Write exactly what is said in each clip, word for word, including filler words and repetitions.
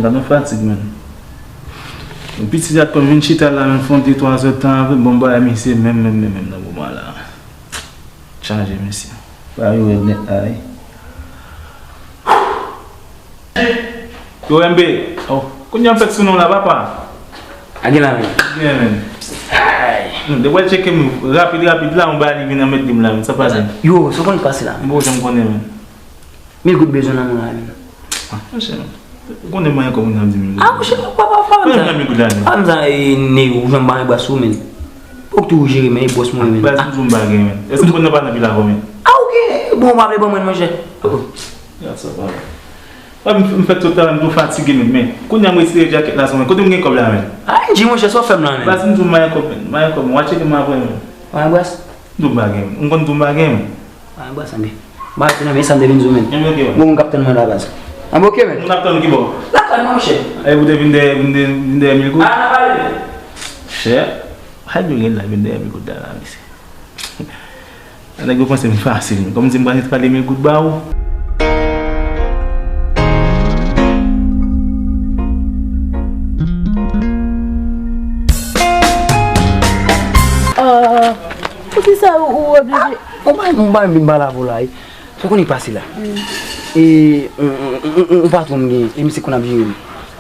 Gad yon fatig, menn. Yon piti dat kòm vin chita la, menn, fè yon de twa zè tan avè m, bon, bagay, mesye, menm, menm, menm, menm nan moman la. Chaje, mesye. Bagay yo rèd nèt la, wi. Yo, M B. Oh, kounye a m fèk sou non la, papa. A gen la, menn. Gen, menn. Ay. Hmm, depi w al tcheke m rapid, rapid la, yon bagay li vin anmède m la, menn. Sa pase? Yo, sa w konn k pase la? M poko janm konnen, menn. Mil goud bezwen nan men w la, menn. Ah, monchè, ou konnen mwen ankò moun ap di mil goud. Ah, monchè, pa, pa, pa, pa, pa, mil goud la, menn. Pa m sa, e, ne ou janm ba mwen bras ou, menn. Ou k toujou jere, menn, e bòs mwen, menn. Baz, m di w m pa gen, menn. Èske m konn nan pa nan pil avè w, menn? Ah, ok. Bon, w pa vle ban mwen, monchè. Oh. Ya, sa va. Wè, m, m fèk sot travay, m tou fatige, menn, men kounye a m retire djakèt la sou mwen. Kote m gen kòb la, menn? Ah, N J, monchè, sa w fè m la, menn? Baz, m di w m pa gen kòb, menn. M pa gen kòb, menn. W a tcheke m apre, menn. Wè, baz. M di w m pa gen, menn. M konn di w m pa gen, menn. Wè, baz, anben. M pa rete nan men sa m te vin di w, menn. Anben, ok, menn. Bon, moun k ap tann mwen la, baz. Anben, ok, menn. Moun ap tann w ki bò? Lakay mwen, monchè. E ou te vin dèyè, vin de-, vin dèyè mil goud? Ah, n a pale, menn. Chè. Hay, yo gen la, vin dèyè mil goud la, la, mesye. Nèg yo panse m fasil, men kòmsi m pral rale mil goud ba ou. Ah, poukisa ou, ou oblije? Ou pa, ou pa vin pale avè w la, wi. Sa w konnen k pase la? E, on, on, on, on, on patwon m gen, e misye konn ap jere m.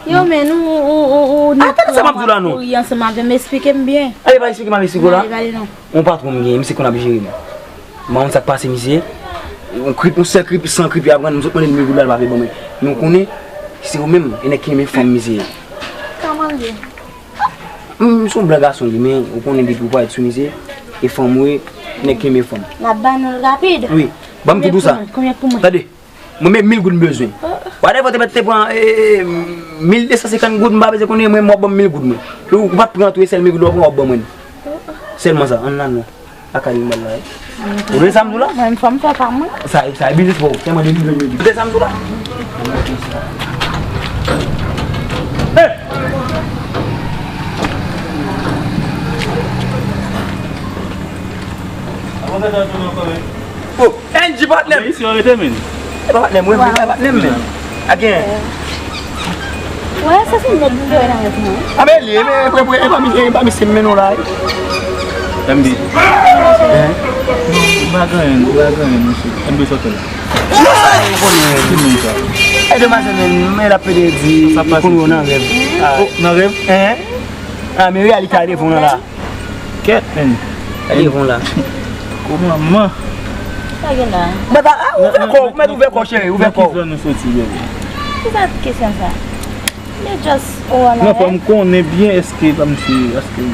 Yo, men, ou, ou, ou, ou, ou, atann sa m ap di w la, non. Kouri ansanm avè m, esplike m byen. Ale, pa esplike m, ale, esplike w la. Ale, pale non. On patwon m gen, misye konn ap jere m. M pa konn sa k pase misye. On krip, on sèl krip, san krip, y ap rann, m sot mande l mil goud la, l pa vle ban mwen. Men w konnen, se ou menm, e nèg ki renmen fanm misye ye. Kòman l ye? M, m se yon blan gason li, men ou konnen depi ou parèt sou misye, e fanm ou ye, nèg ki renmen fanm. L ap ban nou l rapid. Wi, ban m tout pou sa. Konbyen pou mwen? Tande. Mwen menm mil goud m bezwen. Whatever, te mèt te pran, e, e, mil de san senkant goud, m pa bezwen konnen, mwen, m w ap ban m mil goud mwen. Ou, ou pa t pran tou, e sèl mil goud w ap pran, w ap ban mwen. Sèlman sa, ann la non. Lakay li m al la, wi. Ou tande sa m di w la? Mwen, fò m fè pa mwen. Sa, sa e biznis pa w. Tèlman de milyon, milyon. Ou tande sa m di w la? Hey! Oh, N J patnè m. Isi yo rete, men. E pa patnè m, wi, e pa patnè m, men. A gen. Wè, sa se nèg m te wè nan rèv mwen. A, men li, men, e pa, e pa, e pa misye m mennen w la, wi. M B. Hein? M pa gen anyen, m pa gen anyen, mesye. M B sòti la. Ki moun sa? E demwazèl, men, men l ap pede di, li konn wè w nan rèv. Oh, nan rèv? Hein? A, men reyalite a devan w nan la. Kèt, men. Gade yon la. Kòman, man? Sa gen la? Mèt a, a, ouvè kò w, mèt ouvè kò w, cheri, ouvè kò w. Nan ki zòn ou soti, bebe? Ki sa kesyon sa? Men just, oh, non, fò m konnen byen, èske, kòmsi, èske.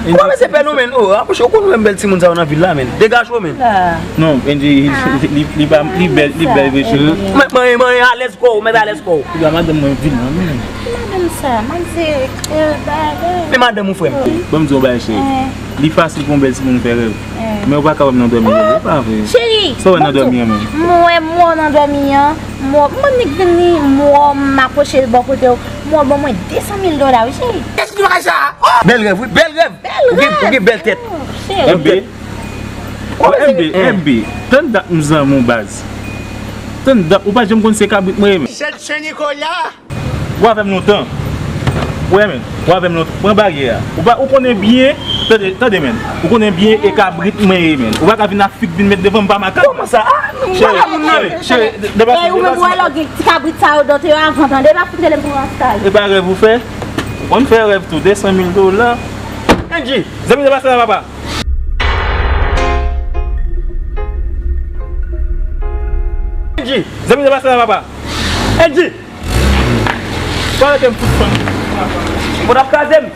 Kòman mesye pè nou, men? Oh, apwoche, ou konn wè m bèl timoun sa yo nan vil la, men. Degaje w, men. Non, Angie, li, li, li pa, li bèl, li bèl vre, cheri. Mwen, mwen, mwen alèz kò w, mèt alèz kò w. Piga madanm mwen vin nan men. Madanm sa, manzè, e, bagay. Men madanm ou, frè m. Ban m di w yon bagay, cheri. Li fasil pou yon bèl timoun fè rèv. Men ou pa ka wè m nan dòmi, e pa vre. Cheri, sa w wè nan dòmi an menm? M wè, m wè w nan dòmi an. M wè, m konn nèg vini, m wè w, m apwoche l bò kote w. M wè w ban mwen de san mil dola, wi, cheri. Kèt ki bagay sa? Bèl rèv, wi, bèl rèv. Bèl rèv. Ou gen, ou gen bèl tèt. M B. M B, M B. Tann dat m zanmi w, baz. Tann dat, ou pa janm konn se kabrit mwen ye, men. Sèl Sen Nikola. Ou avè m lontan. Ou wè, men. Ou avè m lontan. Pran baryè a. Ou pa, ou konnen byen. Tande, tande, men. Ou konnen byen e kabrit mwen ye, men. Ou pa ka vin ak fig vin met devan m, pa makak. Kòman sa? Ah, m pa ka moun nan, men. Cheri, cheri, depa. Ey, ou menm, ou wè lè w gen ti kabrit sa yo, dòt yo avan, tande, pa fout rele m pou raskay. E pa rèv ou fè? Ou konn fè rèv tou, de san mil dola. Angie, zanmi, depa sa, papa. Angie, zanmi, depa sa, papa. Angie! Pale ke m fout fann. Ou t ap kraze m.